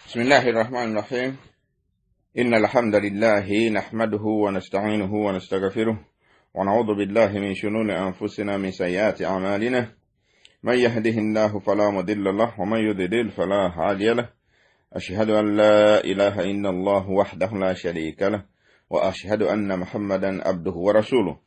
بسم الله الرحمن الرحيم. إن الحمد لله نحمده ونستعينه ونستغفره ونعوذ بالله من شرور أنفسنا من سيئات أعمالنا. من يهده الله فلا مضل له ومن يضلل فلا هادي له. أشهد أن لا إله إلا الله وحده لا شريك له وأشهد أن محمدا عبده ورسوله.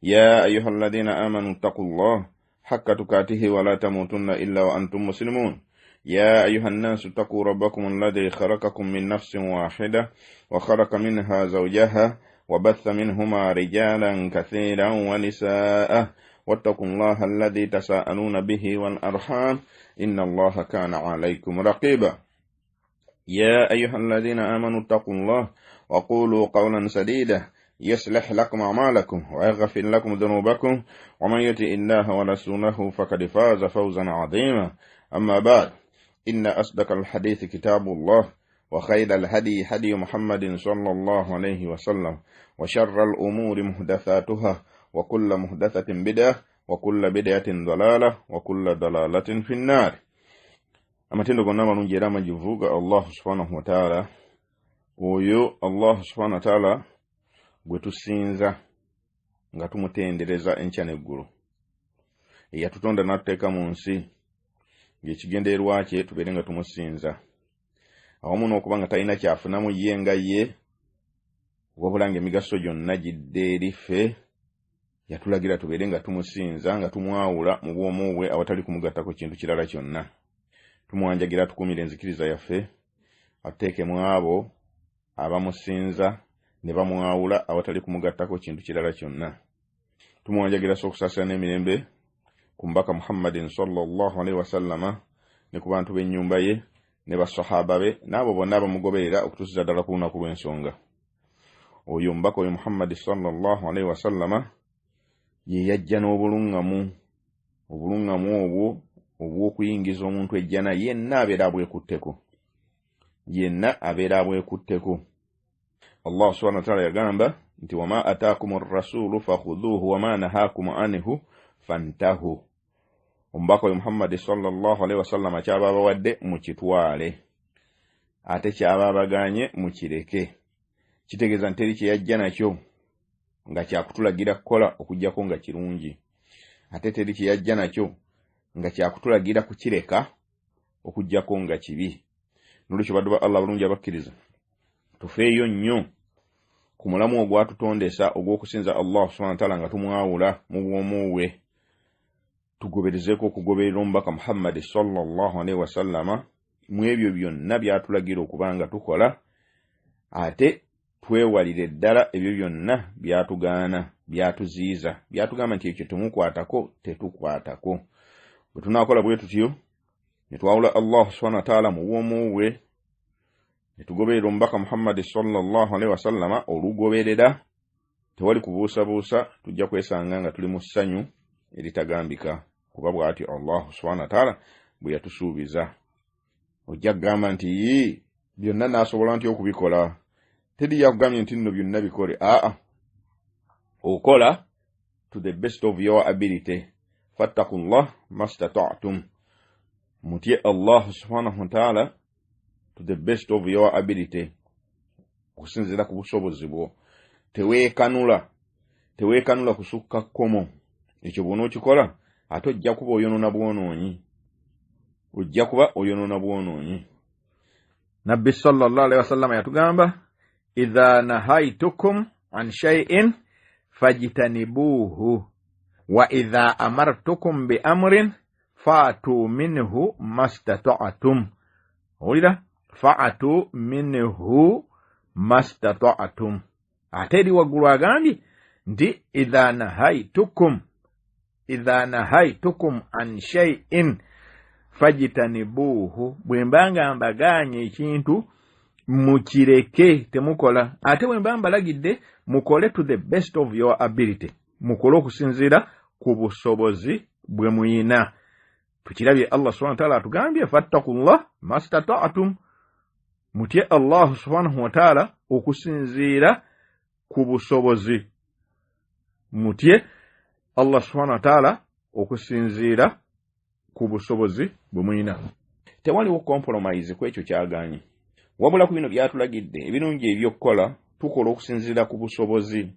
يا أيها الذين آمنوا اتقوا الله حق تقاته ولا تموتن إلا وأنتم مسلمون. يا أيها الناس اتقوا ربكم الذي خلقكم من نفس واحدة وخلق منها زوجها وبث منهما رجالا كثيرا ونساء واتقوا الله الذي تساءلون به والأرحام إن الله كان عليكم رقيبا. يا أيها الذين آمنوا اتقوا الله وقولوا قولا سديدا يصلح لكم أعمالكم ويغفر لكم ذنوبكم ومن يطع الله ورسوله فقد فاز فوزا عظيما. أما بعد، إن أصدق الحديث كتاب الله وخير الهدي هدي محمد صلى الله عليه وسلم وشر الأمور محدثاتها وكل محدثة بدعة وكل بدعة ضلالة وكل ضلالة في النار. Amatendo gonna amalungi era amajivu ga Allah subhanahu wa ta'ala. Oyo Allah subhanahu wa ta'ala gwe tusinza nga tumutendereza enkya n'eggulo, eyatutonda n'atuteeka mu nsi ng'ekigendererwa kye tubeere nga tumusinza, awamu n'okuba nga talina kyafunamu ye nga ye, wabula ng'emigaso gyonna gidde eri ffe. Yatulagira tubeere nga tumusinza nga tumwawula mu bwomu bwe awatali kumugattako kintu kirala kyonna. Tumwanjagira tukuumire enzikiriza yaffe, atuteekemu abo abamusinza ne bamwawula awatali kumugattako kintu kirala kyonna. Tumwanjagira so okusaasira n'emirembe ku mubaka Muhammadin sallallahu alaihi wasallama ne ku bantu b'ennyumba ye ne basahaba be n'abo bonna abamugoberera okutuusiza ddala ku lunaku lw'ensonga. Oyo omubaka oyo Muhammadi sallallahu alaihi wasallama ye yajja n'obuluŋŋamu, obuluŋŋamu obwo obw'okuyingiza omuntu ejjana yenna abeera abwekutteko, yenna abeera abwekutteko. Allah subhanahu wa ta'ala yagamba nti wama ataakum rrasulu fakhudhuhu wama nahakum anhu fantahu. Omubaka oyo Muhammadi sallallahu alaihi wasallama kyaba abawadde mukitwale, ate kyaba abaganye mukireke. Kitegeeza nti teri kye yajja nakyo nga kyakutulagira kukola okuggyako nga kirungi, ate teri kye yajja nakyo nga kyakutulagira kukireka okuggyako nga kibi. Nolwekyo baddu ba Allah abalungi abakkiriza, tufeeyo nnyo ku mulamu ogwatutondesa ogw'okusinza Allah subhanahu wa ta'ala nga tumwawula mu bwomu bwe. Tugoberezeeko okugoberera omubaka Muhammadi sallallahu alaihi wasallama mu ebyo byonna byatulagira okuba nga tukola, ate twewalire ddala ebyo byonna byatugaana, byatuziiza, byatugamba nti ekyo temukwatako, tetukwatako. Bwe tunaakola bwe tutyo ne twawula Allah subhanahu wa ta'ala mu bwomu bwe ne tugoberera omubaka Muhammadi sallallahu alaihi wasallama olugoberera, tewali kubuusabuusa tujja kwesanga nga tuli mu ssanyu eritagambika, kuba bw'atyo Allah subhanahu wa ta'ala bwe yatusuubiza. Ojja kugamba nti yii, byonna naasobola ntya okubikola? Teri yakugambye nti nno byonna bikole. Aa, okola to the best of your ability. Fattakullah mastata'tum, mutye Allah subhanahu wa ta'ala to the best of your ability, okusinziira ku busobozi bwo. Teweekanula, teweekanula kusukka kkomo. Ekyo bw'onookikola ate ojja kuba oyonoona bwonoonyi, ojja kuba oyonoona bwonoonyi. Nabbi sallallahu alaihi wasallama yatugamba idha nahaitukum an shay'in fajtanibuhu wa idha amartukum bi amrin fa'tu minhu mastata'tum. Owulira? Fa'tu minhu mastata'tum. Ate eri waggulu agambye nti idha nahaitukum, idha nahaitukum an shay'in fajtanibuhu, bwe mbanga mbagaanye ekintu mukireke, temukola. Ate bwe mba mbalagidde mukole to the best of your ability, mukole okusinziira ku busobozi bwe muyina. Tukirabye Allah subhanahu wa ta'ala atugambye fattakullah mastata'tum, mutye Allah subhanahu wa ta'ala okusinziira ku busobozi, mutye Allah subhanahu wa ta'ala okusinziira ku busobozi bwe muyina. Tewaliwo compromise ku ekyo kyagaanye. Wabula ku bino byatulagidde ebirungi ebyokukola, tukola okusinziira ku busobozi,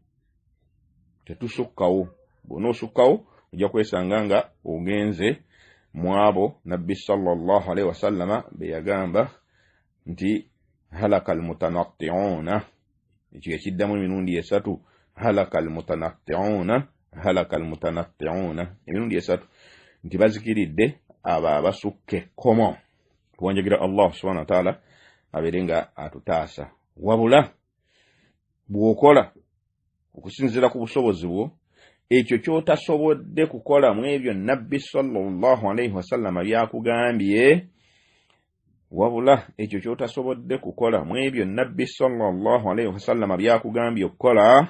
tetusukkawo. Bw'onoosukkawo ojja kwesanga nga ogenze mu abo Nabbi sallallahu alaihi wasallama be yagamba nti halaka almutanatti'uuna. Ekyo yakiddamu emirundi esatu, halaka almutanatti'uuna, halaka almutanatti'uuna, emirundi esatu, nti bazikiridde abo abasukka ekkomo. Tuwanjagira Allah subhanahu wa taala abeere nga atutaasa. Wabula bw'okola okusinziira ku busobozi bwo, ekyo ky'otasobodde kukola mu ebyo Nabbi sallallahu alaihi wasallama byakugambye, wabula ekyo ky'otasobodde kukola mu ebyo Nabbi sallallahu alaihi wasallama byakugambye okukola,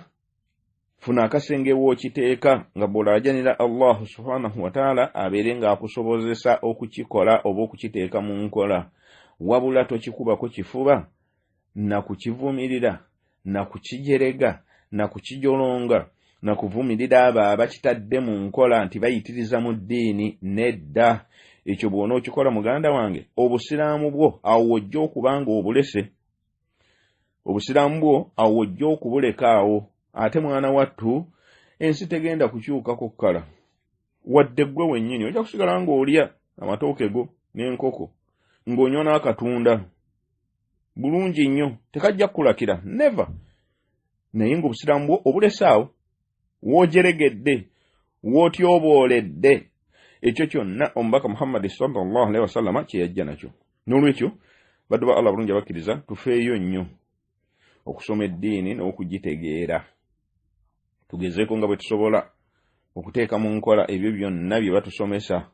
funa akasenge w'okiteeka nga bw'olaajanira Allah subhanahu wa taala abeere ng'akusobozesa okukikola oba okukiteeka mu nkola. Wabula tokikubako kifuba na kukivumirira na kukijerega na kukijolonga na kuvumirira abo abakitadde mu nkola nti bayitiriza mu ddiini. Nedda, ekyo bw'onookikola muganda wange, obusiraamu bwo awo w'ojja okuba nga obulese, obusiraamu bwo awo w'ojja okubuleka awo. Ate mwana wattu, ensi tegenda kukyukako kkala, wadde ggwe wennyini ojja kusigala ng'olya amatooke go n'enkoko ng'onywa n'akatunda bulungi nnyo, tekajja kukulakira never. Naye ng'obusiraamu bwo obulese awo w'ojeregedde, w'otyobooledde ekyo kyonna omubaka Muhammadi sallallahu alaihi wasallama kye yajja nakyo. N'olwekyo baddu ba Allah bulungi abakkiriza, tufeeyo nnyo okusoma eddiini n'okugitegeera, tugezeeko nga bwe tusobola okuteeka mu nkola ebyo byonna bye batusomesa.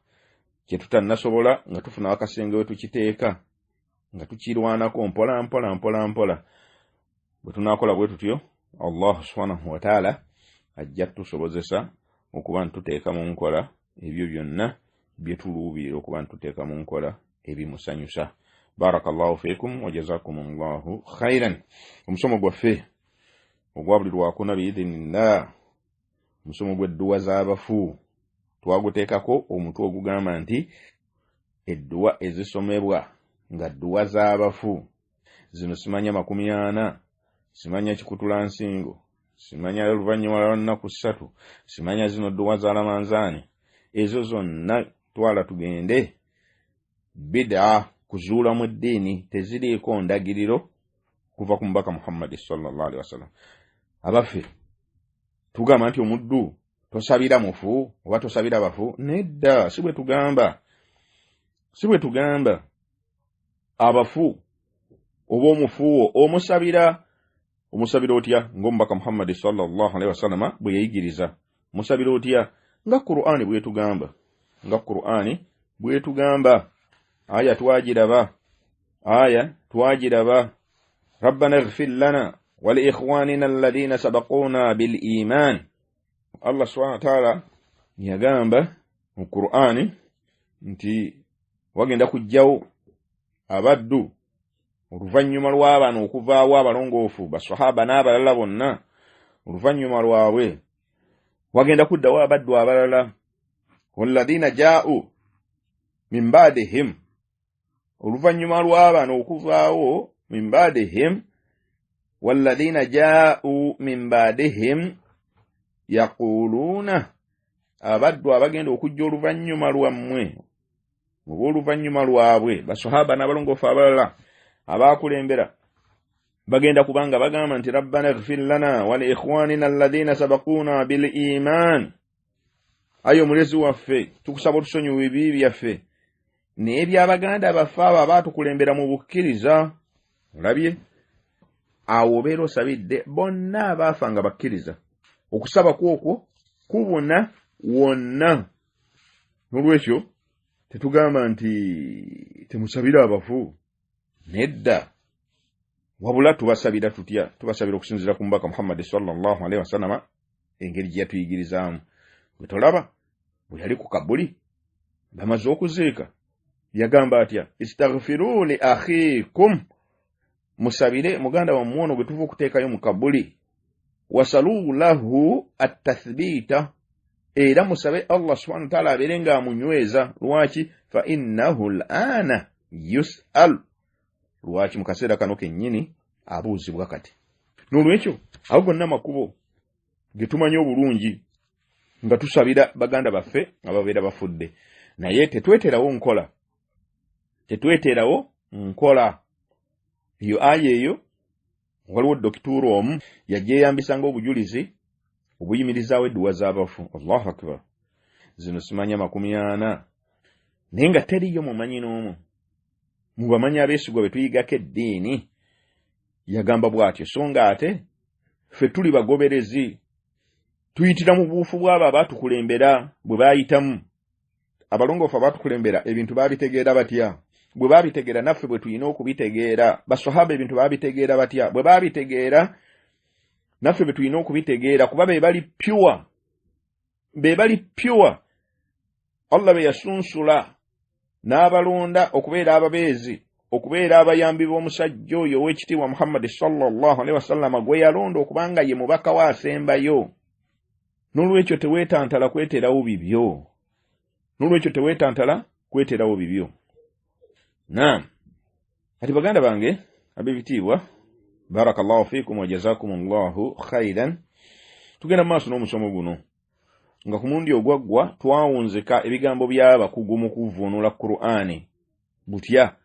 Kye tutannasobola, nga tufuna akasenge we tukiteeka, nga tukirwanako mpola mpola mpola mpola. Bwe tunaakola bwe tutyo, Allah subhanahu wataala ajja kutusobozesa okuba nti tuteeka mu nkola ebyo byonna bye tuluubirira okuba nti tuteeka mu nkola ebimusanyusa. Barakallahu fikum wa jazakum llahu khairan. Omusomo gwaffe ogwa buli lwakuna biidhinillah, omusomo gw'edduwa z'abafu, twaguteekako omutwe ogugamba nti edduwa ezisomebwa nga dduwa z'abafu zino, simanya 40, simanya kikutula nsingo, simanya oluvannyuma lwa nnaku 3, simanya zino dduwa za Ramanzaani, ezo zonna twala tugende bida kuzuula mu ddiini, teziriiko ndagiriro kuva ku mubaka Muhammadi sallallahu alaihi wasallam. Abaffe, tugamba nti omuddu tosabira mufu oba tosabira bafu? Nedda, si bwe tugamba, si bwe tugamba. Abafu oba omufuwo omusabira, omusabira otya? Ng'omubaka Muhammadi sallallahu alaihi wasallama bwe yayigiriza. Musabira otya? Nga Qur'ani bwetugamba, nga Qur'ani bwetugamba. Aya twagiraba, aya twagiraba, rabbana ighfir lana wa liikhwanina alladhina sabaquna bil iman. Allah subhanahu wa taala yagamba mu Qur'ani nti wagenda kujjawo abaddu oluvannyuma lw'abano okuvaawo abalongoofu, basahaba n'abalala bonna, oluvannyuma lwabwe wagenda kuddawo abaddu abalala, walladhina jaa'u min ba'dihim, oluvannyuma lw'abano okuvaawo, min ba'dihim, walladhina jaa'u min ba'dihim yaquluuna, abaddu abagenda okujja oluvannyuma lwammwe oba oluvannyuma lwabwe, basahaba n'abalongoofu abalala abakulembera, bagenda kubanga bagamba nti rabbana ighfir lana wa liikhwanina alladhina sabaquna bil iman, ayo omulezi waffe tukusaba otusonyiwe ebibi byaffe n'ebyabaganda baffe abo abaatukulembera mu bukkiriza. Olabye awo obeera osabidde bonna abaafa nga bakkiriza. Okusaba kwokwo kubuna wonna. N'olwekyo tetugamba nti temusabira abafu, nedda. Wabula tubasabira tutya? Tubasabira okusinziira ku mubaka Muhammadi sallallahu alaihi wasallama engeri gye yatuyigirizaamu. Bwe tolaba bwe yali ku kabuli bamaze okuziika, yagamba atya? Istaghfiru li akhikum, musabire muganda wammwe ono gwe tuva okuteekayo mu kabuli, wasalu lahu atathbita, era musabe Allah subhanahu wa taala abeere ng'amunyweza. Lwaki? Fa innahu lana yusal. Lwaki mu kaseera kano kennyini abuuzibwa kati? N'olwekyo ago gonna makubo ge tumanyi obulungi nga tusabira baganda baffe ababeera bafudde, naye tetweterawo nkola, tetweterawo nkola. Eyo aya eyo waliwo dokituura omu yagyeyambisa ng'obujulizi obuyimirizaawo edduwa z'abafu. Allahu akbar! Zino simanya 40, naye nga teriyo mumanyi n'omu mu bamanyi abeesigwa be tuyigako eddiini yagamba bw'atyo. So nga ate ffe tuli bagoberezi, tuyitira mu buufu bw'abo abaatukulembera bwe baayitamu. Abalongoofu abaatukulembera ebintu baabitegeera batya? Bwe baabitegeera naffe bwe tulina okubitegeera. Basahaba ebintu baabitegeera batya? Bwe baabitegeera naffe bwe tulina okubitegeera, kuba be bali pure, be bali pure. Allah be yasunsula n'abalonda okubeera ababeezi, okubeera abayambi b'omusajja oyo ow'ekitiibwa Muhammadi sallallahu alaihi wasallama gwe yalonda okubanga ye mubaka we asembayo. N'olwekyo teweetantala kweterawo bibyo, n'olwekyo teweetantala kweterawo bibyo. Naam, kati baganda bange ab'ebitiibwa, barakallahu fiikum wa jazakumullahu khairan. Tugenda mu maaso n'omusomo guno nga ku mulundi ogwaggwa twawunzika ebigambo by'abakugu mu kuvvuunula Qur'ani butya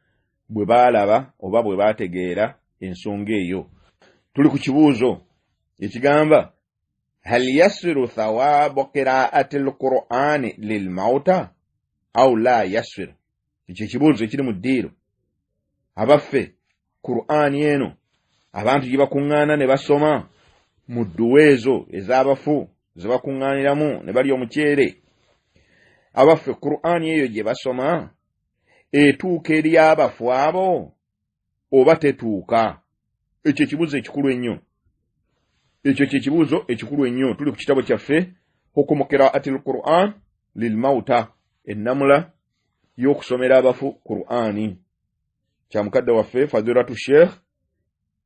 bwe baalaba oba bwe baategeera ensonga eyo. Tuli ku kibuuzo ekigamba hal yasiru thawabu qiraati lqur'ani lilmauta au la yasiru. Ekyo ekibuuzo ekiri mu ddiiro. Abaffe, Qur'ani eno abantu gye bakuŋŋaana ne basoma mu dduwa ezo ez'abafu ze bakuŋŋaaniramu ne balya omuceere, abaffe Qur'ani eyo gye basoma etuuka eri abafu abo oba tetuuka? Ekyo ekibuuzo ekikulu ennyo, ekyo kyekibuuzo ekikulu ennyo. Tuli ku kitabo kyaffe hukumu qiraati lquran lilmauta, ennamula y'okusomera abafu Qur'ani, kya mukadde waffe Fadilatu Sheikh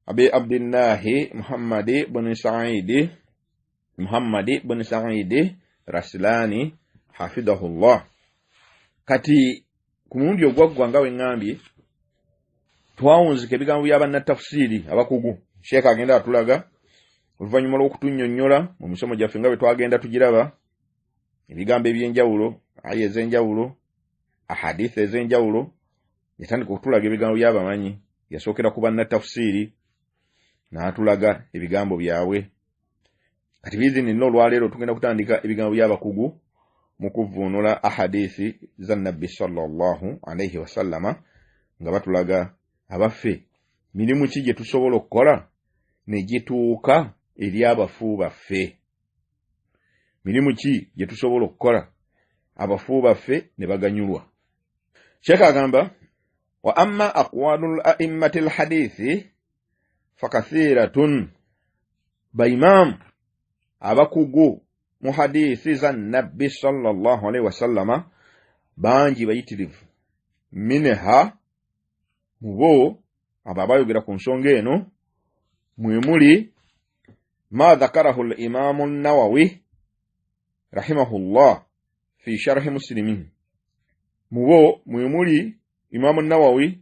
Abi Abdillahi Muhammadi bni Saidi, Muhammadi bni Saidi Rasilani hafidhahullah. Kati ku mulundi ogwaggwa nga weŋŋambye twawunzika ebigambo by'abannatafusiiri abakugu. Sheekh agenda atulaga oluvannyuma lw'okutunnyonnyola mu misomo gyaffe nga bwe twagenda tugiraba ebigambo eby'enjawulo, aya ez'enjawulo, ahadithi ez'enjawulo, yatandika okutulaga ebigambo by'abamanyi. Yasookera ku bannatafusiiri n'atulaga ebigambo byabwe. Kati biizinillah olwaleero tugenda kutandika ebigambo by'abakugu mu kuvvuunula ahadithi za Nabbi sallallahu alaihi wasallama nga batulaga abaffe mirimu ki gye tusobola okukola ne gituuka eri abafu baffe, mirimu ki gye tusobola okukola abafu baffe ne baganyulwa. Sheekh agamba wa amma aqwalu l-a'immati l-hadithi fakathiratun, baimaamu abakugu mu hadithi za Nabbi sallallahu alaihi wasallama bangi bayitirivu. Minha, mubo abo abayogera ku nsonga eno mwe muli ma dhakarahu l-imamu Nawawi rahimahullah fi sharhi Muslimin, mubo mwe muli Imamu Nawawi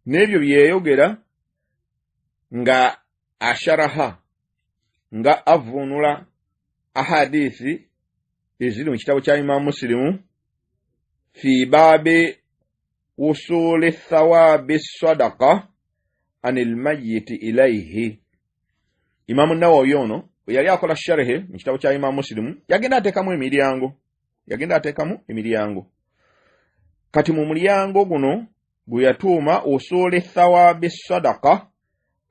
n'ebyo byeyogera nga asharaha, nga avvuunula ahadithi eziri mu kitabo kya Imamu Muslimu fi baabi wusuli thawabi sadaqa anil mayyiti ilaihi. Imamu Nawawi ono bwe yali akola sharhe mu kitabo kya Imamu Muslimu yagenda ateekamu emiryango, yagenda ateekamu emiryango. Kati mu mulyango guno gwe yatuuma usuli thawabi sadaqa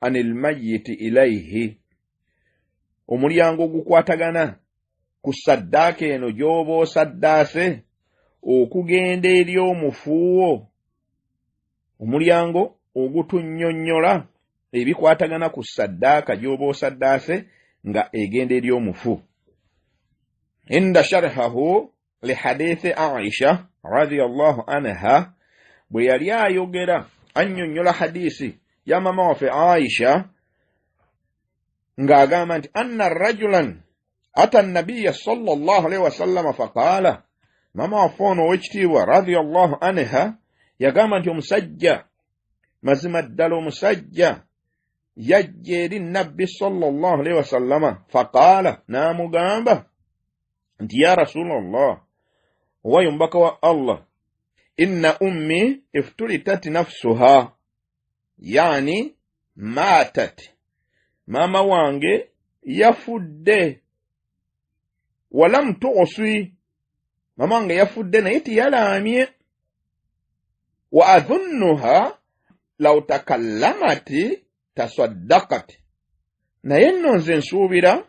anil mayyiti ilaihi, omulyango ogukwatagana ku saddaaka eno gy'oba osaddaase okugenda eri omufuuwo, omulyango ogutunnyonnyola ebikwatagana ku saddaaka gy'oba osaddaase nga egenda eri omufu. Inda sharhahu li hadithi Aisha radiyallahu anha, bwe yali ayogera annyonnyola hadisi ya mama waffe Aisha ng'agamba nti anna rajulan ata nabiya sallallahu alaihi wasallama faqala, mama waffe ono ow'ekitiibwa radiyallahu anha yagamba nti omusajja Mazima ddala omusajja yajja eri Nabbi sallallahu alaihi wasallama, faqaala, n'amugamba nti ya Rasulallah, owayo omubaka wa Allah, inna ummi iftulitat nafsuha, yani maatat, maama wange yafudde, walam tu'si, maama wange yafudde naye teyalaamye, wa adhunnuha law takallamati tasaddaqat, naye nno nze nsuubira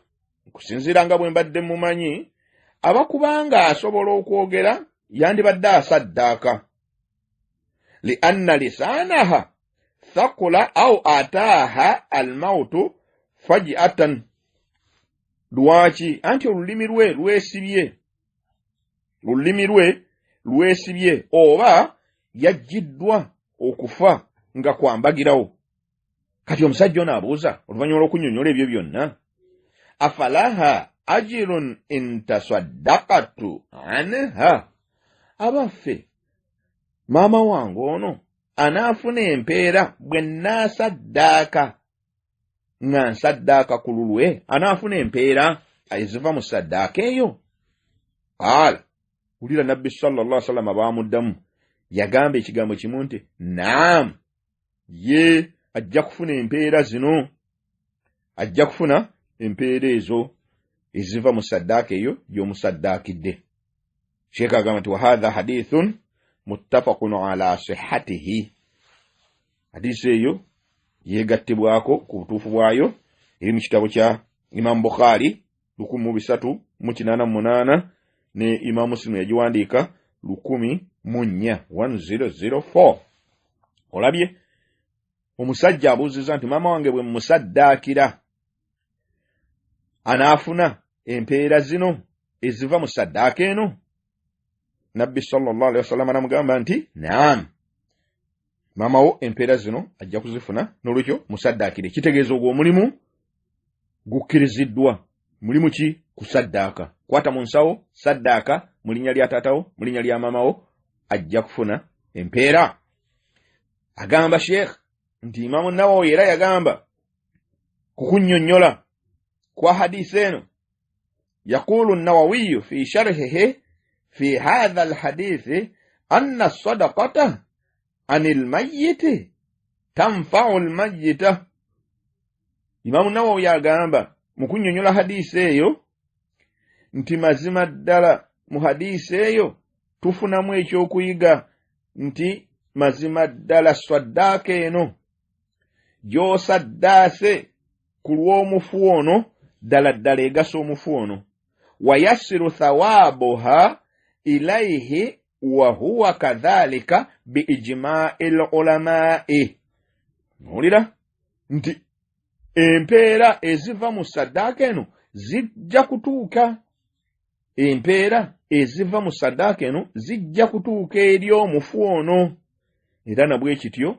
okusinziira nga bwe mbadde mumanyi, aba kubanga asobola okwogera yandibadde asaddaaka, li anna lisaanaha thaqula au ataaha almautu fajiatan. Lwaki? Anti olulimi lwe lwesibye, olulimi lwe lwesibye, oba yajjiddwa okufa nga kwambagirawo. Kati omusajja ono abuuza oluvannyuma lw'okunnyonnyola ebyo byonna, afalaha ajirun intasaddaqatu anha, abaffe maama wange ono anaafuna empeera bwe nnaasaddaaka nga nsaddaaka ku lulwe, anaafuna empeera eziva mu saddaaka eyo? Qaala, wulira Nabbi sallallahu alaihi wasallam baamuddamu, yagamba ekigambo kimu nti naam, ye ajja kufuna empeera zino, ajja kufuna empeera ezo eziva mu saddaaka eyo gy'omusaddaakidde. Sheikh agamba nti wahadha hadithun muttafaqun ala sihhatihi, hadisi eyo yeegattibwako ku butuufu bwayo, eri mu kitabo kya Imam Bukhari 1388 ne Imam Muslim yagiwandiika 1004 1004. Olabye omusajja abuuzizza nti maama wange bwe musaddaakira anaafuna empeera zino eziva mu saddaaka eno? Nabbi sallallahu alaihi wasallam n'amugamba nti naam, maama wo empeera zino ajja kuzifuna, n'olwekyo musaddaakire. Kitegeeza ogwo omulimu gukkiriziddwa. Mulimu ki? Kusaddaaka. Kwata mu nsawo, saddaaka mu linnya lya taatawo, mu linnya lya maama wo, ajja kufuna empeera. Agamba Sheikh nti Imamu Nawawi era yagamba ku kunnyonnyola kwa hadisi eno, yaqulu Nawawiyu fi sharhihi fi hadha alhadithi anna sadaqata anil mayyiti tanfa'u almayyita. Imamu Nawawi agamba mu kunnyonnyola hadisi eyo nti mazima ddala mu hadisi eyo tufunamu ekyokuyiga nti mazima ddala saddaaka eno gy'osaddaase ku lw'omufu ono ddala ddala egasa omufu ono, wayasiru thawaabuha ilaihi wa huwa kadhalika bi ijma'il ulamai. Owulira nti empeera eziva mu saddaaka eno zijja kutuuka, empeera eziva mu saddaaka eno zijja kutuuka eri omufu ono. Era nabwe kityo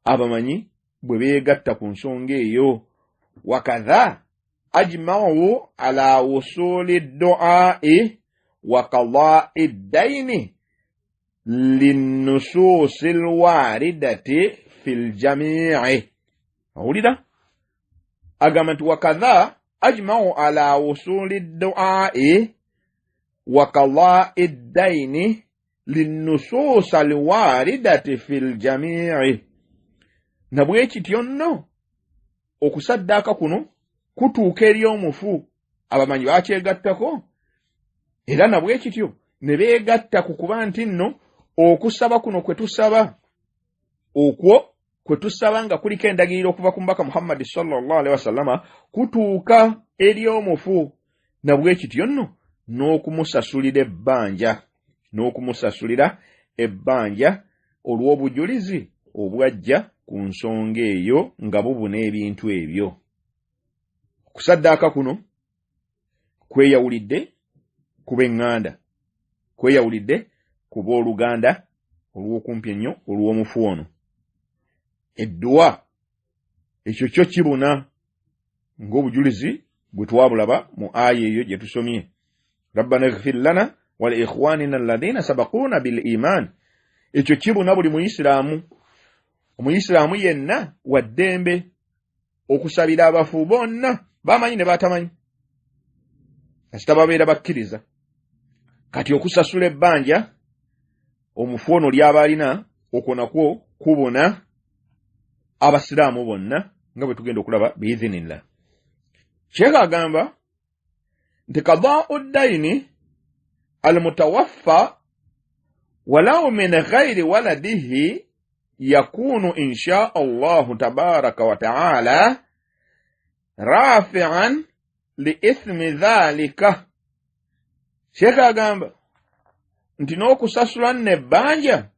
abamanyi bwe beegatta ku nsonga eyo. Wakadha ajma'u ala wusuli du'ai wa qada'i ddaini linnusuusi lwaridati fil jami'i. Owulira agamba nti wakadha ajma'u ala wusuli du'ai wa qada'i ddaini linnusuusi alwaridati fil jami'i. Nabwe kityo nno okusaddaaka kuno kutuuka eri omufu, abamanyi bakyegattako, era nabwe kityo ne beegatta ku kuba nti nno okusaba kuno kwe tusaba, okwo kwe tusaba nga kuliko endagiriro okuva ku Mubaka Muhammadi sallallahu alaihi wasallama kutuuka eri omufu. Nabwe kityo nno n'okumusasulira ebbanja, n'okumusasulira ebbanja olw'obujulizi obwajja ku nsonga eyo nga bubuna ebintu ebyo. Okusaddaaka kuno kweyawulidde ku b'eŋŋanda, kweyawulidde ku b'oluganda olw'okumpi ennyo olw'omufu ono. Edduwa ekyo kyo kibuna ng'obujulizi bwe twabulaba mu aya eyo gye tusomye, rabbana ighfir lana wa li ikhwanina alladhina sabaquna bil iman. Ekyo kibuna buli muyisiraamu. Omuyisiraamu yenna wa ddembe okusabira abafu bonna, bamanyi ne batamanyi, kasita babeera bakkiriza. Kati okusasula ebbanja omufu ono ly'aba alina, okwo nakwo kubuna abasiraamu bonna, nga bwe tugenda okulaba biizinillah. Sheekh agamba nti qadaau ddaini almutawaffa walau min ghairi waladihi yakunu insha Allahu tabaraka wa taala rafi'an li ithmi dhalika. Sheekh agamba nti n'okusasula nno ebbanja,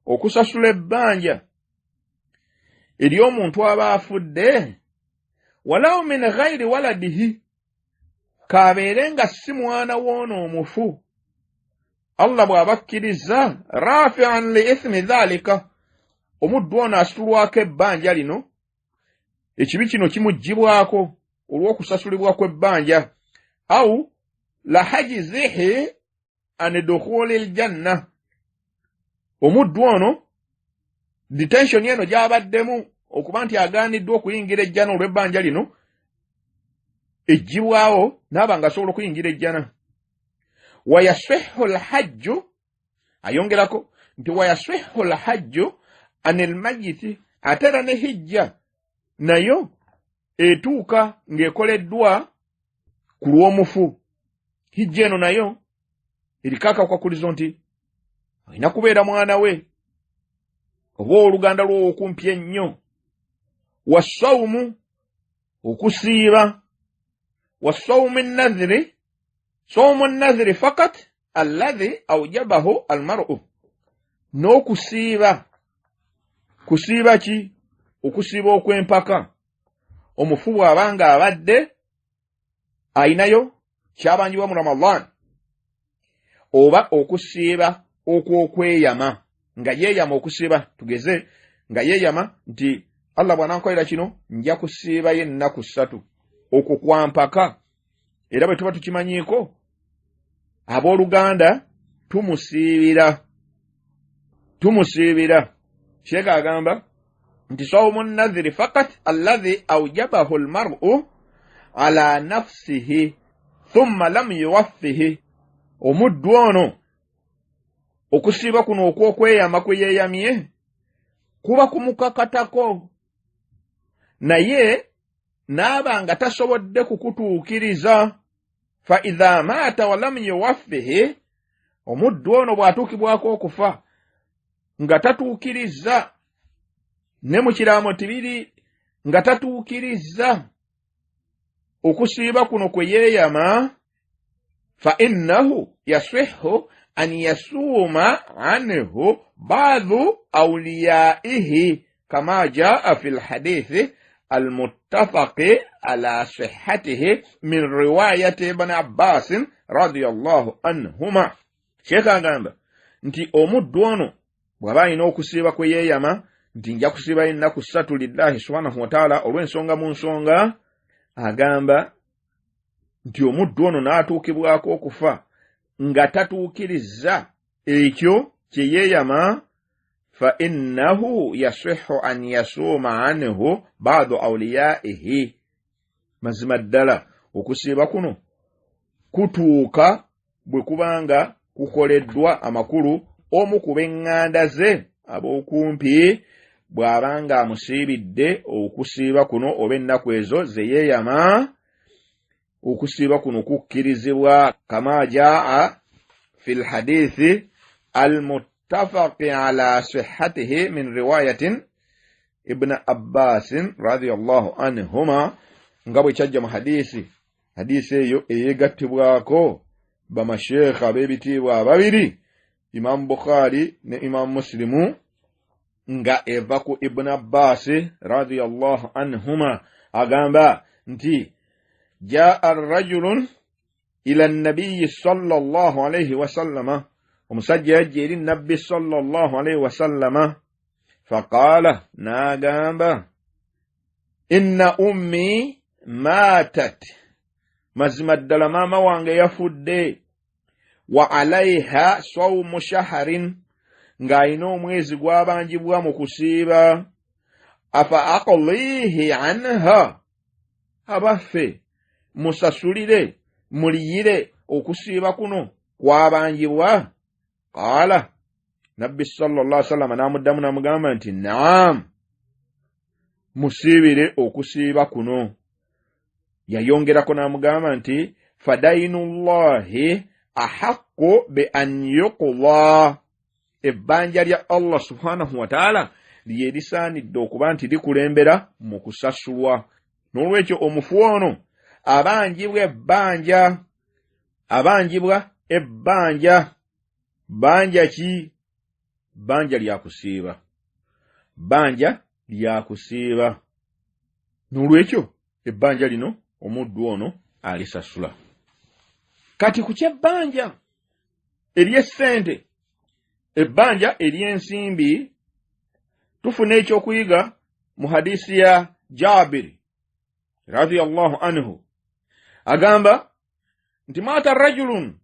okusasula ebbanja ery'omuntu aba afudde, walau min ghairi waladihi, k'abeere nga si mwana w'ono omufu, Allah bw'abakkiriza, rafi'an li ithmi dhalika, omuddu ono asitulwako ebbanja lino, ekibi kino kimuggyibwako olw'okusasulibwa kw'ebbanja, au lahajizihi an dukhuli ljanna, omuddu ono detention eno gy'abaddemu okuba nti agaaniddwa okuyingira ejjana olw'ebbanja lino, eggyibwawo n'aba nga asobola okuyingira ejjana. Wayasihu lhajju, ayongerako nti wayasihu lhajju anil mayiti, ate era ne hijja nayo etuuka ng'ekoleddwa ku lw'omufu. Hijja eno nayo eriko akakwakulizo nti olina kubeera mwana we oba oluganda lw'okumpi ennyo. Wasawumu, okusiiba, wasawumu nadhiri, sawumu nadhiri fakat alladhi aujabahu almaru, n'okusiiba. Kusiiba ki? Okusiiba okw'empaka. Omufu bw'aba nga abadde ayinayo kyabanjibwa mu Ramadan, oba okusiiba okw'okweyama, nga yeeyama okusiiba, tugeze nga yeeyama nti Allah bw'anankolera kino nja kusiibayo ennaku 3, okwo kwa mpaka. Era bwe tuba tukimanyiiko abooluganda tumusiibira. Sheekh agamba nti sawmu nadhiri fakat alladhi aujabahu almar'u ala nafsihi thumma lam yuwaffihi, omuddu ono okusiiba kuno okw'okweyama kwe yeeyamye kuba kumukakatako, naye n'aba nga tasobodde kukutuukiriza. Fa idha maata wa lam yuwaffihi, omuddu ono bw'atuukibwako okufa nga tatuukiriza, ne mu kiraamo tibiri nga tatuukiriza okusiiba kuno kwe yeeyama, fa innahu yasihu an yasuuma anhu ba'du awliyaihi kama jaa fi lhadithi almuttafaqi ala sihhatihi min riwayati Ibn Abbas radiyallahu anhuma. Sheekh agamba nti omuddu ono bw'aba alina okusiiba kwe yeeyama nti nja kusiibayo ennaku 3 lillahi subhanahu wa taala olw'ensonga mu nsonga, agamba nti omuddu ono n'atuukibwako okufa nga tatuukiriza ekyo kye yeeyama, fa innahu yasihu an yasuuma anhu ba'du awliyaihi, mazima ddala okusiiba kuno kutuuka bwe kubanga kukoleddwa amakulu omu ku b'eŋŋanda ze ab'okumpi bw'abanga amusiibidde okusiiba kuno oba ennaku ezo ze yeeyama, okusiiba kuno kukkirizibwa kama jaa fi lhadithi almuttafaqi ala sihhatihi min riwayatin Ibn Abbasin radiyallahu anhuma, nga bwe kyajja mu hadisi eyo eyeegattibwako bamasheekha ab'ebitiibwa ababiri, Imam Bukhari ne Imam Muslimu, nga eva ku Ibn Abbas radiyallahu anhuma, agamba nti jaa rajulun ila nabiyyi sallallahu alayhi wasallama, omusajja yajja eri nabbi sallallahu alayhi wasallama, faqaala, n'agamba inna ummi maatat, mazima ddala maama wange yafudde, wa alaiha sawmu shaharin, ng'alina omwezi gw'abanjibwa mu kusiiba, afa aqlihi anha, abaffe musasulire muliyire okusiiba kuno kwabanjibwa? Qaala, Nabbi sallallahu alaihi wasallam n'amuddamu n'amugamba nti naam, musiibire okusiiba kuno. Yayongerako n'amugamba nti fadainullahi ahaqqu bi an yuqda, ebbanja lya Allah subhanahu wa ta'ala lye lisaanidde okuba nti likulembera mu kusasulwa. N'olwekyo omufu ono abanjibwa ebbanja, abanjibwa ebbanja. Bbanja ki? Bbanja lya kusiiba, bbanja lya kusiiba. N'olwekyo ebbanja lino omuddu ono alisasula. Kati ku ky'ebbanja ery'essente, ebbanja ery'ensimbi, tufuna ekyokuyiga mu hadisi ya Jabiri radiyallahu anhu. Agamba nti mata rajulun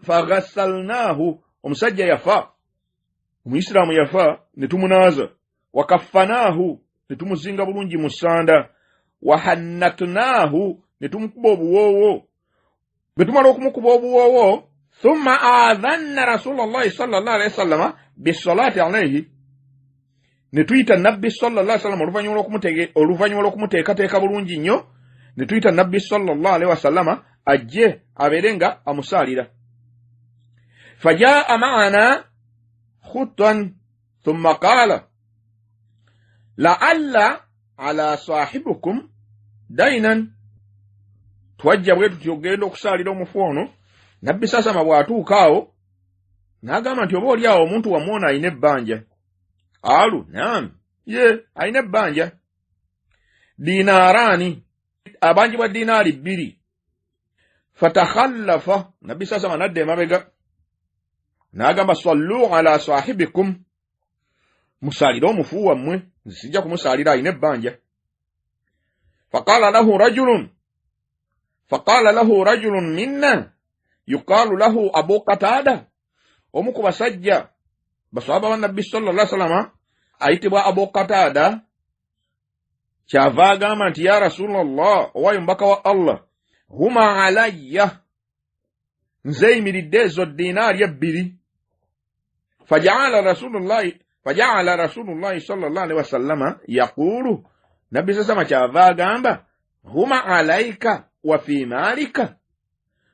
faghassalnahu, omusajja yafa, omuyisiraamu yafa, ne tumunaaza, wakaffanaahu, ne tumuzinga bulungi mu ssanda, wahannatnaahu, ne tumukuba obuwoowo. Bwe tumala okumukuba obuwoowo, thumma aadhanna rasulallahi sallallahu alaihi wasallama bisalati alaihi, ne tuyita Nabbi sallallahu alaihi wasallam oluvannyuma lw'okumuteekateeka bulungi nnyo, ne tuyita Nabbi sallallahu alaihi wasallama ajje abeere nga amusaalira. Fajaa ma'ana khuttan thumma qaala la'alla ala sahibukum dainan. Twajja bwe tutyo ogenda okusaalira omufu ono. Nabbi sasama bw'atuuka awo n'agamba nti oba oli awo omuntu wammwe ono alina ebbanja. Alu naam, ye alina ebbanja dinaaraani, abanjibwa dinaari 2. Fatakhallafa, Nabbi sasama n'adda emabega n'agamba sallu ala sahibikum, musaalire omufu wammwe, nze sijja kumusaalira alina ebbanja. Faqala lahu rajulun minna yuqalu lahu Abu Qatada, omu ku basajja baswahaba ba Nabbi sallallahu alaihi wasallam ayitibwa Abu Qatada, kyava agamba nti ya Rasulallah, owayo mbaka wa Allah, huma alayya, nze yimiridde ezo dinaari 2. Faja'ala Rasulullahi sallallahu alaihi wasallama yaqulu, Nabbi sasama kyava agamba huma alaika wa fi malika,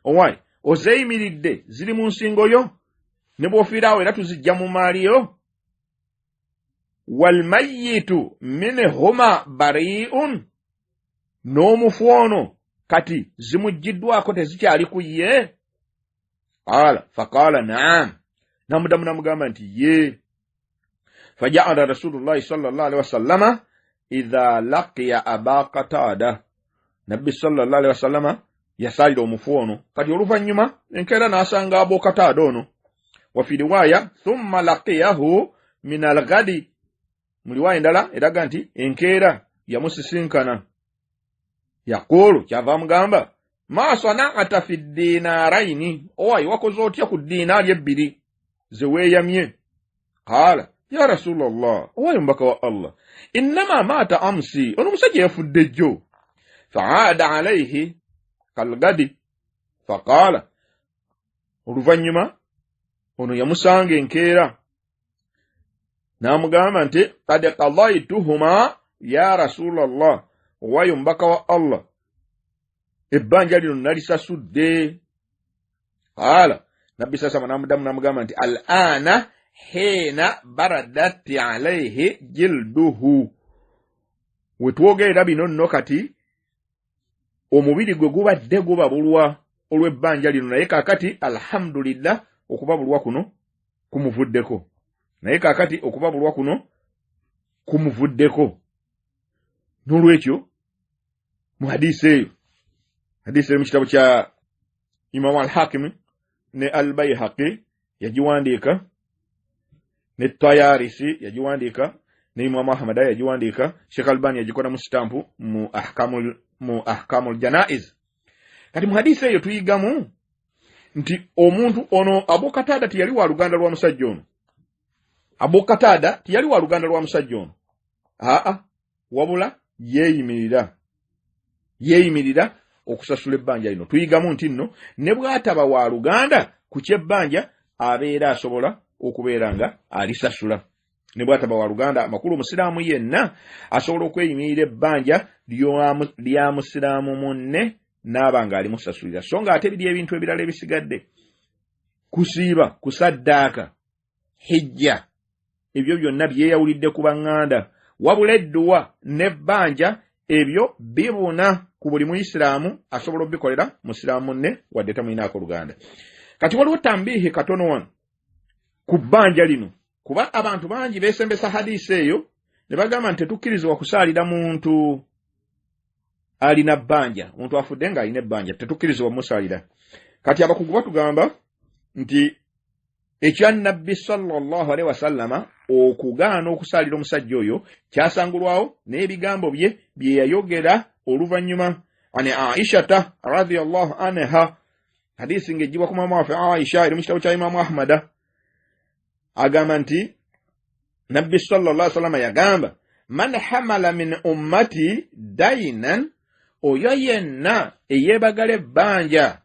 owaye ozeyimiridde ziri mu nsingo yo, ne bw'ofiiraawo era tuzijja mu maali yo. Walmayitu minhuma bari'un, n'omufu ono kati zimuggiddwako tezikyali ku ye. Qaala faqaala naam, namuddamu namugamba nti ye. Faja'ala Rasulullahi sallallahu alaihi wasallama idha laqiya Aba Qatada, Nabbi sallallahu alaihi wasallama yasaalira omufu ono. Kati oluvannyuma enkeera n'asanga Abu Qatada ono. Wa fi riwaya thumma laqiyahu min al-ghadi, mu riwaya endala eraga nti enkeera yamusisinkana. Yaqulu, kyava amugamba ma sana'ata fi dinaraini, owayi wakoze otya ku dinaari 2 ze weeyamye? Qaala ya Rasulallah, owayi omubaka wa Allah, innama maata amsi, ono omusajja yafudde jjo. Fa'aada alaihi kalgadi faqaala, oluvannyuma ono yamusanga enkeera n'amugamba nti qad qadaituhuma ya Rasulallah, owayo omubaka wa Allah, ebbanja lino nalisasudde. Qaala, Nabbi sasama n'amuddamu n'amugamba nti al-aana hina baradat alaihi jilduhu, we twogerera bino nno kati omubiri gwe gubadde gubabulwa olw'ebbanja lino, naye kaakati alhamdulillah okubabulwa kuno kumuvuddeko, naye kaakati okubabulwa kuno kumuvuddeko. N'olwekyo mu hadisi eyo, hadisi eri mu kitabo kya Imamu al-Hakimi ne al-Bayhaqi yagiwandiika, ne Tayarisi yagiwandiika, ne Imamu Ahmad yagiwandiika, Sheikh Albani yagikola mu sitampu mu Ahkamul Janaiz. Kati mu hadisi eyo tuyigamu nti omuntu ono Abu Qatada teyali wa luganda lwa musajja ono, Abu Kataada tiyali wa luganda lwa musajja ono, aa, wabula yeeyimirira okusasula ebbanja lino. Tuyigamu nti nno ne bw'ataba wa luganda ku kyebbanja abeera asobola okubeera nga alisasula ne bw'ataba wa luganda. Amakulu, omusiraamu yenna asobola okweyimirira ebbanja lya musiraamu munne n'aba nga alimusasulira. So nga ate biri ebintu ebirala ebisigadde, kusiiba, kusaddaaka, hijja, ebyo byonna byeyawulidde ku baŋŋanda. Wabula edduwa n'ebbanja ebyo bibuna ku buli muyisiraamu, asobola obikolera musiraamu munne wadde tamulinaako luganda. Kati waliwo tambiihi katono wano ku bbanja lino, kuba abantu bangi beesembesa hadiisi eyo ne bagamba nti tetukkirizibwa kusaalira muntu alina bbanja, omuntu afudde ng'alina ebbanja tetukkirizibwa musaalira. Kati abakugu batugamba nti ekya Nabbi sallallahu alaihi wasallama okugaana okusaalira omusajja oyo kyasangulwawo n'ebigambo bye bye yayogera oluvannyuma. Ani Aishata radhiyallahu anha, hadisi ng'ejjibwa ku maama waffe Aisha, eri mu kitabo kya Imaamu Ahmada, agamba nti Nabbi sallallahu alaihi wasallama yagamba, man hamala min ummati dainan, oyo yenna eyeebagala ebbanja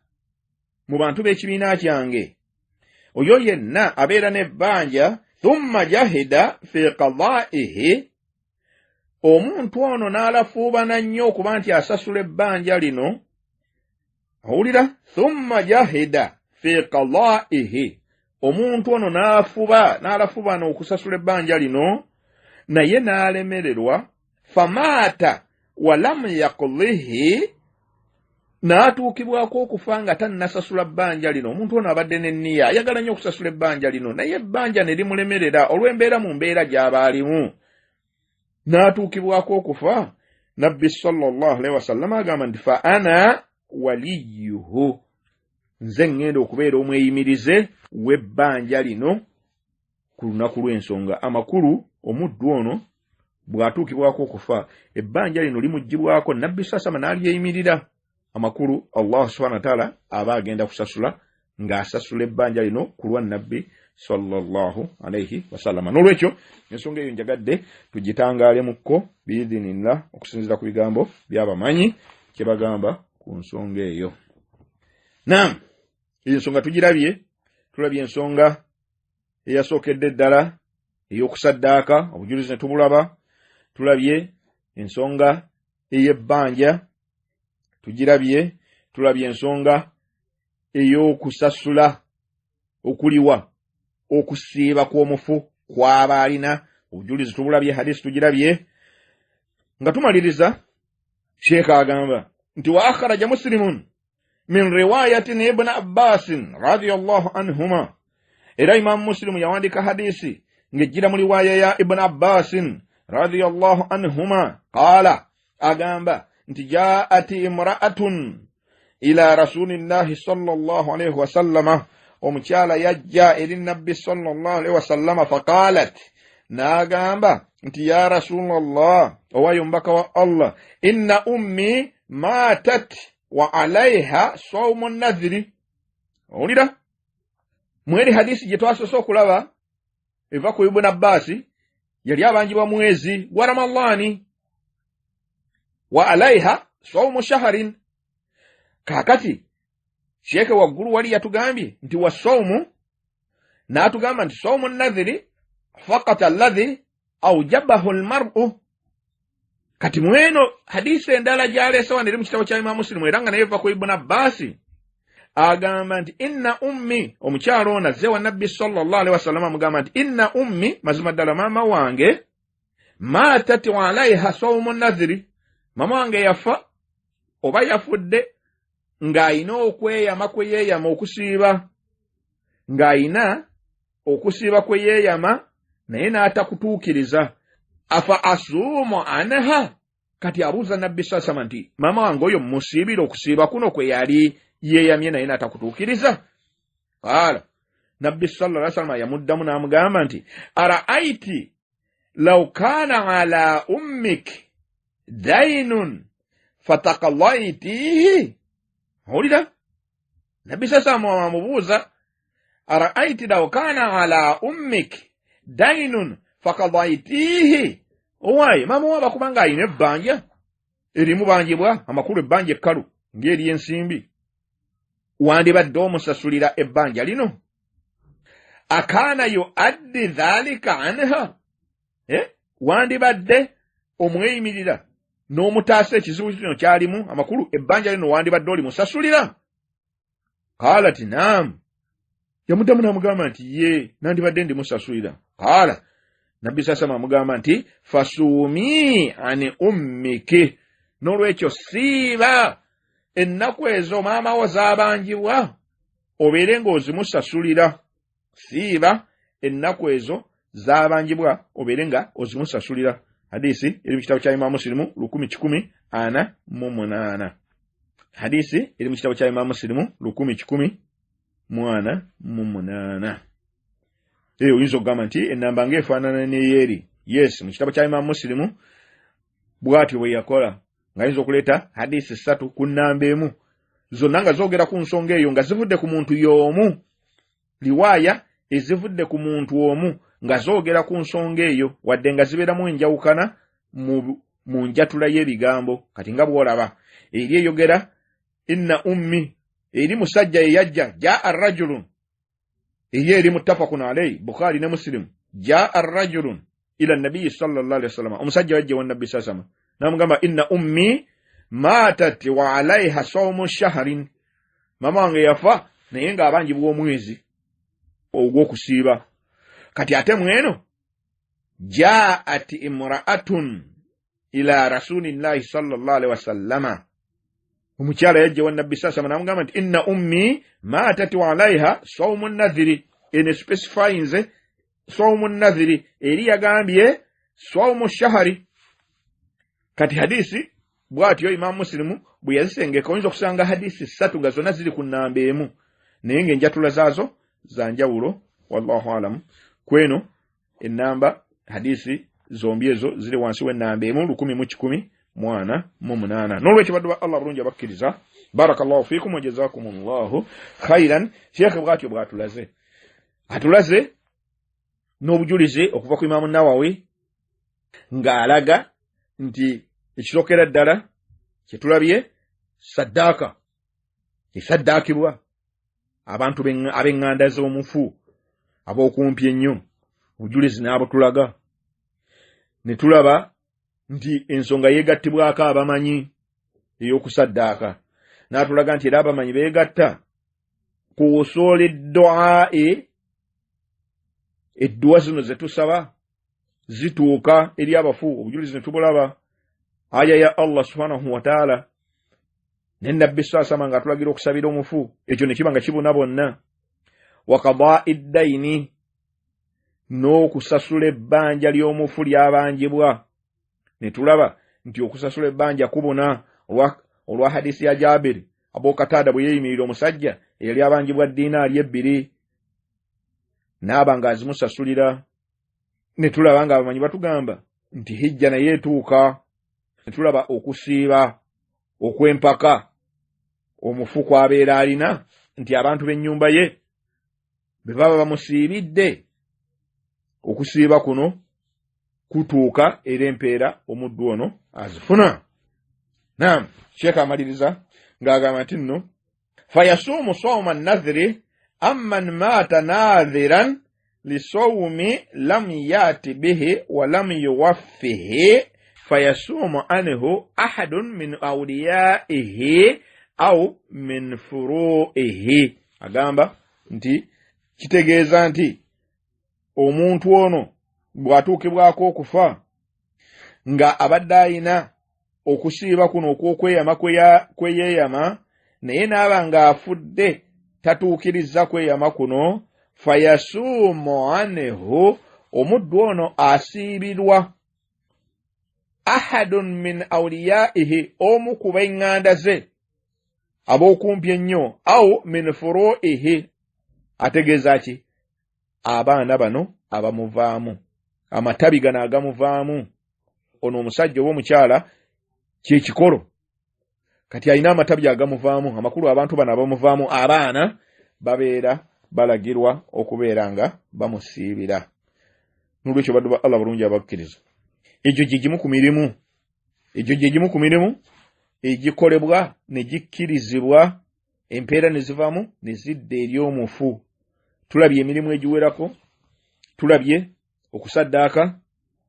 mu bantu b'ekibiina kyange, oyo yenna abeera n'ebbanja, thumma jahida fi qadaihi, omuntu ono n'alafuubana nnyo okuba nti asasula ebbanja lino. Owulira? Thumma jahida fi qadaihi, omuntu ono n'afuba n'alafuubana okusasula ebbanja lino naye n'alemererwa, famaata walamu yaqdihi, n'atuukibwako okufa nga tannasasula bbanja lino. Omuntu ono abadde n'enniya, ayagala nnyo okusasula ebbanja lino, naye ebbanja ne limulemerera olw'embeera mu mbeera gy'aba alimu, n'atuukibwako okufa. Nabbi sallallahu alaihi wasallama agamba nti fa ana waliyuhu, nze ŋŋenda okubeera omweyimirize w'ebbanja lino ku lunaku lw'ensonga. Amakulu, omuddu ono bw'atuukibwako okufa ebbanja lino limuggyibwako, Nabbi sasama n'alyeyimirira. Amakulu, Allah subhanahu wa taala aba agenda kusasula ng'asasula ebbanja lino ku lwa Nabbi sallallahu alaihi wasallama. N'olwekyo ensonga eyo njagadde tugitangalemukko biidhinillah, okusinziira ku bigambo by'abamanyi kye bagamba ku nsonga eyo. Naam, eyo ensonga tugirabye. Tulabye ensonga eyasookedde ddala ey'okusaddaaka, obujulizi ne tubulaba. Tulabye ensonga ey'ebbanja, tugirabye. Tulabye ensonga ey'okusasula okuliwa okusiiba kw'omufu kw'aba alina, obujulizi tubulabye, hadisi tugirabye. Nga tumaliriza, sheekha agamba nti wa akhraja Muslimun min riwayatin Ibn Abbasin radiyallahu anhuma, era Imamu Muslimu yawandika hadisi ng'ejjira mu riwaaya ya Ibn Abbasin radiyallahu anhuma, qaala, agamba nti jaat imra'atun ila rasulillahi sallallahu alaihi wasallama, omukyala yajja eri Nabbi sallallahu alaihi wasallama, faqalat, n'agamba nti ya Rasulallah, owayo omubaka wa Allah, inna ummi matat wa alaiha saumu nadhiri. Owulira, mweri hadisi gye twasoose okulaba eva ku Ibuni Abbaasi, yali abanjibwa mwezi gwa Ramadaani, wa alaiha saumu shaharin. Kaakati sheeke waggulu wali yatugambye nti wa saumu, n'atugamba nti saumu nadhiri fakat alladhi aujabahu lmaru. Kati mweno hadisi endala gyaleese wano eri mu kitabo kya Imamu Musilimu, era nga naye eva ku Ibuni Abbaasi, agamba nti inna ummi, omukyalo ono azze wa Nabbi sallallahu alaihi wasallama, amugamba nti inna ummi, mazima ddala maama wange, maatat alaiha saumu nadhiri, maama wange yafa oba yafudde ng'ayina okweyama kwe yeeyama okusiiba, ng'ayina okusiiba kwe yeeyama naye n'atakutuukiriza, afa asuumu anha. Kati abuuza Nabbi sasama nti maama wange oyo musiibira okusiiba kuno kwe yali yeeyamye naye n'atakutuukiriza? Qaala, Nabbi sallallahu alaihi wasallam yamuddamu n'amugamba nti araaiti law kaana ala ummik dainun fataqadaitihi. Owulira, Nabbi sasama amubuuza araaiti law kaana ala ummik dainun fakadaitihi, owaaye maama wo abakuba nga alina ebbanja erimubanjibwa, amakulu ebbanja ekkalu ng'ery'ensimbi, wandibadde omusasulira ebbanja lino? Akaana yuaddi dhalika anha, wandibadde omweyimirira n'omutaasa ekizibu kino kyalimu, amakulu ebbanja lino wandibadde olimusasulira? Qalat naam, yamuddamu n'amugamba nti ye nandibadde ndimusasulira. Qaala, Nabbi sasama amugamba nti fasuumi ani ummiki, n'olwekyo siiba ennaku ezo maama wo z'abanjibwa obeere ng'ozimusasulira. Siiba ennaku ezo z'abanjibwa obeere nga ozimusasulira. Hadisi eri mu kitabo kya Imaamu Musilimu 1148. Hadisi eri mu kitabo kya Imaamu Musilimu 1148. Oyinza okugamba nti ennamba ng'efaanana n'eyeeri. Yes, mu kitabo kya Imaamu Musilimu bw'atyo bwe yakola, ng'ayinza okuleeta hadisi 3 ku nnamba emu, zonna nga zoogera ku nsonga eyo nga zivudde ku muntu y'omu, riwaaya ezivudde ku muntu omu nga zoogera ku nsonga eyo, wadde nga zibeeramu enjawukana mu njatula y'ebigambo. Kati nga bw'olaba eri eyogera inna ummi, eri musajja ye yajja jaa rajulun, eri eri muttafaqun alayhi Bukhari ne Muslim, jaa rajulun ila nabiyyi sallallahu alayhi wasallam, omusajja yajja wa nabbi sallallahu alayhi wasallam n'amugamba inna ummi matat wa alayha sawmu shahrin, mama wange yafa naye ng'abanjibwa omwezi ogw'okusiiba. Kati ate mweno jaat imra'atun ila rasulillahi sallallahu alaihi wasallama, omukyala yajja wa nabbi sallallahu alayhi wasallam n'amugamba nti inna ummi matat wa alayha sawmu nadhiri, eno specifyinze sawmu nadhiri, eri yagambye sawmu shahari. Kati hadisi bw'atyo Imaamu Musilimu bwe yazisengeka, oyinza okusanga hadisi 3 nga zonna ziri ku nnamba emu, naye ng'enjatula zaazo za njawulo. Wallahu alamu. Kweno ennamba hadisi zombi ezo ziri wansi w'ennamba emu 1148. N'olwekyo baddu ba Allah bulungi abakkiriza, barakallahu fiikum wa jazakumullahu khairan. Sheekhe bw'atyo bw'atulaze, atulaze n'obujulizi okuva ku Imaamu Nawawi ng'alaga nti ekisookera ddala kye tulabye saddaaka esaddaakibwa abantu ab'eŋŋanda z'omufu ab'okumpi ennyo, obujulizi n'abutulaga. Ne tulaba nti ensonga yeegattibwako abamanyi ey'okusaddaaka, n'atulaga nti era abamanyi beegatta ku wusuuli ddu'aa'i, edduwa zino ze tusaba zituuka eri abafu, obujulizi ne tubulaba. Aya ya Allah subhanahu wa ta'ala ne nabbi sallallahu alayhi wasallam ng'atulagira okusabira omufu, ekyo ne kiba nga kibuna bonna. Wa qadaa'i ddayini, n'okusasula ebbanja ly'omufu ly'abanjibwa. Ne tulaba nti okusasula ebbanja kubuna olwa hadisi ya Jabiri, Abu Qatada bwe yeeyimirira omusajja eyali abanjibwa dinaari 2 n'aba ng'azimusasulira. Ne tulaba ng'abamanyi batugamba nti hijja naye etuuka. Ne tulaba okusiiba okw'empaka omufu kw'abeera alina, nti abantu b'ennyumba ye bwe baba bamusiibidde, okusiiba kuno kutuuka era empeera omuddu ono azifuna. Naam, Sheekh amaliriza ng'agamba nti nno fayasuumu sawma nadhiri amman maata nadhiran lisawmi lam yati bihi wa lam yuwaffihi fayasuumu anhu ahadun min awliyaihi au min furuihi. Agamba nti kitegeeza nti omuntu ono bw'atuukibwako okufa nga abadde ayina okusiiba kuno okw'okweyama kwe yeeyama, naye n'aba ng'afudde tatuukiriza kweyama kuno, fayasuumu anhu, omuddu ono asiibirwa ahadun min awliyaihi, omu ku b'eŋŋanda ze ab'okumpi ennyo, au min furuihi, ategeeza ki? Abaana bano abamuvaamu, amatabi gano agamuvaamu. Ono omusajja oba omukyala kyekikolo, kati alina amatabi agamuvaamu, amakulu abantu bano abamuvaamu abaana babeera balagirwa okubeera nga bamusiibira. N'olwekyo baddu ba Allah bulungi abakkiriza, egyo gye gimu ku mirimu, egyo gye gimu ku mirimu egikolebwa ne gikkirizibwa, empeera ne zivaamu ne zidda eri omufu. Tulabye emirimu egiwerako, tulabye okusaddaaka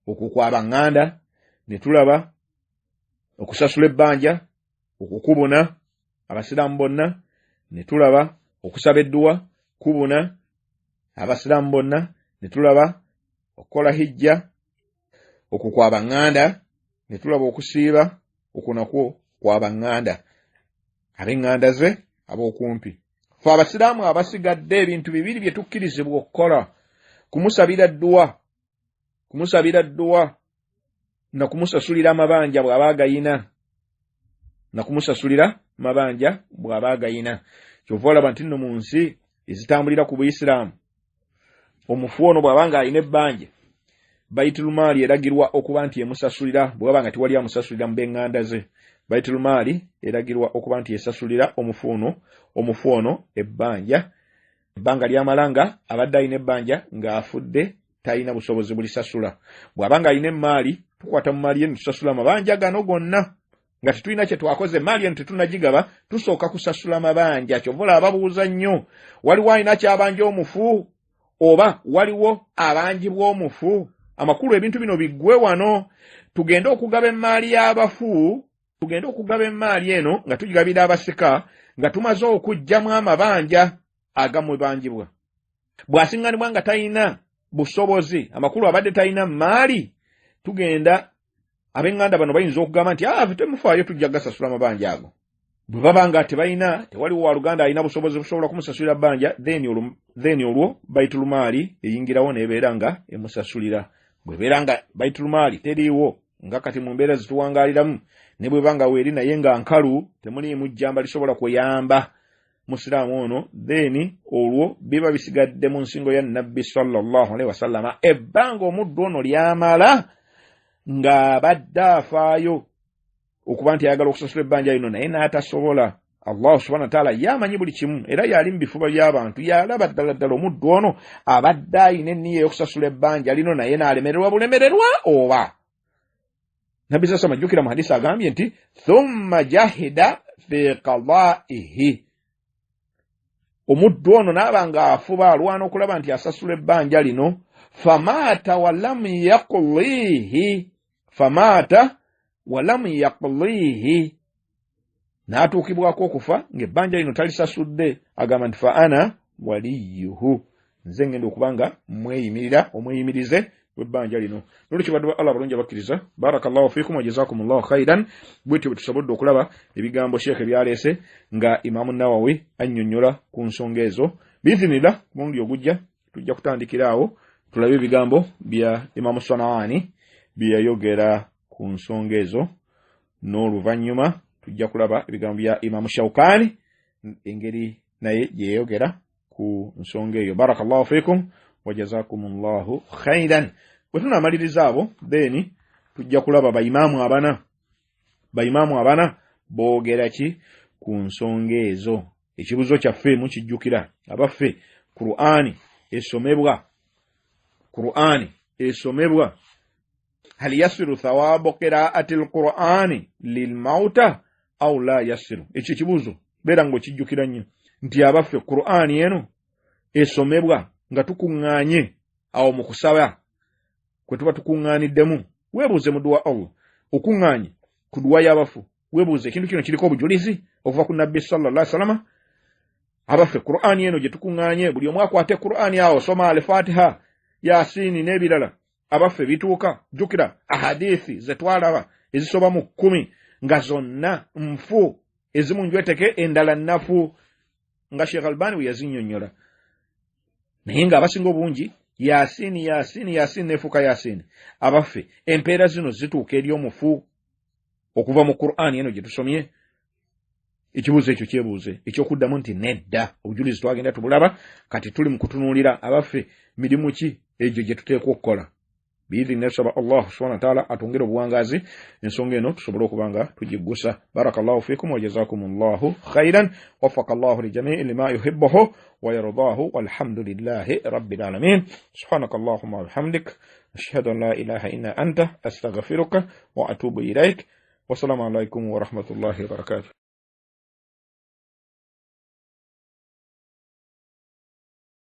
okwo kw'abaŋŋanda, ne tulaba okusasula ebbanja okukubuna abasiraamu bonna, ne tulaba okusaba edduwa kubuna abasiraamu bonna, ne tulaba okukola hijja okwo kw'abaŋŋanda, ne tulaba okusiiba okwo nakwo kw'abaŋŋanda, ab'eŋŋanda ze ab'okumpi. Ffe abasiraamu abasigadde ebintu bibiri bye tukkirizibwa okukola: kumusabira dduwa, kumusabira dduwa na kumusasulira amabanja bw'aba agayina, na kumusasulira mabanja bw'aba agayina. Kyova olaba nti nno mu nsi ezitambulira ku Buyisiraamu, omufu ono bw'aba nga alina ebbanja, Bayitulumaali eragirwa okuba nti emusasulira. Bw'aba nga tewali amusasulira mu b'eŋŋanda ze, Bayitulumaali eragirwa okuba nti esasulira omufu ono ebbanja. Ebbanga lyamala nga abadde alina ebbanja ng'afudde talina busobozi bulisasula. Bw'aba nga alina emmaali, tukwata mu maali ye ne tusasula amabanja gano gonna nga tetulina kye twakoze. Emaali eno tetunnagigaba, tusooka kusasula mabanja. Kyova olaba babuuza nnyo, waliwo alina kyabanja omufu oba waliwo abanjibwa omufu? Amakulu ebintu bino biggwe wano, tugende okugaba emmaali y'abafu, tugende okugaba emmaali eno nga tugigabira abasika nga tumaze okuggyamu amabanja agamubanjibwa. Bw'asiŋŋanibwa nga talina busobozi, amakulu abadde talina mmaali, tugenda ab'eŋŋanda bano bayinza okugamba nti ah, temufaayo, tujja gasasula amabanja ago. Bwe baba nga tebalina, tewaliwo waluganda alina busobozi busobola kumusasulira bbanja, then olwo Bayitulumaali eyingirawo n'ebeera nga emusasulira. Bw'ebeera nga Bayitulumaali teriiwo, nga kati mu mbeera zituwangaaliramu, ne bweba nga weeri naye nga nkalu, temuliimu jjamba lisobola kuyamba musiraamu ono, then olwo biba bisigadde mu nsingo ya Nabbi sallallahu alaihi wasallama ebbanga omuddu ono lyamala ng'abadde afaayo okuba nti ayagala okusasula ebbanja lino naye n'atasobola. Allah subhanahu wa ta'ala yamanyi buli kimu, era yali mu bifuba by'abantu, yalaba ddala ddala omuddu ono abadde ayina enniya ey'okusasula ebbanja lino naye n'alemererwa bulemererwa. Oba Nabbi sasa majjukira mu hadisi agambye nti thumma jahida fi qadaihi, omuddu ono n'aba ng'afuba alwana okulaba nti asasula ebbanja lino, famaata walam yaqlihi, famaata walam yaqlihi, n'atuukibwako okufa ng'ebbanja lino talisasudde, agamba nti fa ana waliyuhu, nze ngenda okuba nga mweyimirira, omweyimirize w'ebbanja lino. Nolwekyo baddu ba Allah abalungi abakkiriza, barakallahu fiikum wa jazakumullahu khairan. Bwetyo bwe tusobodde okulaba ebigambo Sheekh byaleese nga Imaamu Nawawi annyonnyola ku nsonga ezo. Biizinillah, ku mulundi ogujja tujja kutandikira awo tulabe ebigambo bya Imaamu Sanaani bye yayogera ku nsonga ezo, n'oluvannyuma tujja kulaba ebigambo bya Imaamu Shawkaani engeri naye gye yayogera ku nsonga eyo. Barakallahu fiikum wa jazakumullahu khairan. Bwe tunaamaliriza abo, then tujja kulaba bayimaamu abana, bayimaamu abana boogera ki ku nsonga ezo. Ekibuuzo kyaffe mukijjukira, abaffe Qur'ani esomebwa, Qur'ani esomebwa, hal yasiru thawabu qira'ati al-Qur'ani lilmauta au la yasiru? Ekyo ekibuuzo beera ng'okijjukira nnyo nti abaffe Qur'ani eno esomebwa nga tukuŋŋaanye awo mu kusaba kwe tuba tukuŋŋaaniddemu. Weebuuze mu dduwa Allah okuŋŋaanye ku dduwa y'abafu, weebuuze ekintu kino kiriko obujulizi okuva ku Nabbi sallallahu alaihi wasallam? Abaffe Qur'ani eno gye tukuŋŋaanye, buli omu akwate Qur'ani awo soma Al-Fatiha, Yasini n'ebirala, abaffe bituuka? Jjukira ahadithi ze twalaba ezisoba mu 10 nga zonna nfu, ezimu njweteke endala nnafu, nga Sheikh Albani bwe yazinnyonnyola, naye ng'abasinga obungi Yasini, Yasini, Yasini neefuuka Yasini. Abaffe empeera zino zituuka eri omufu okuva mu Qur'ani eno gye tusomye? Ekibuuzo ekyo kyebuuze, ekyokuddamu nti nedda. Obujulizi twagenda tubulaba, kati tuli mu kutunuulira abaffe mirimu ki egyo gye tuteekwa okukola. Biidhini tusaba Allah subhanahu wa ta'ala atwongere obuwangaazi, ensonga eno tusobole okuba nga tugiggusa. Barakallahu fiikum wa jazakumullahu khairan, waffaka Allahu lijamii lima yuhibbuhu wa yardahu, walhamdulillahi rabbil alamin. Subhanaka allahumma wa bihamdik. Ashhadu an la ilaha illa anta, astaghfiruka wa atubu ilaik. Wassalamu alaikum warahmatullahi wabarakatuh.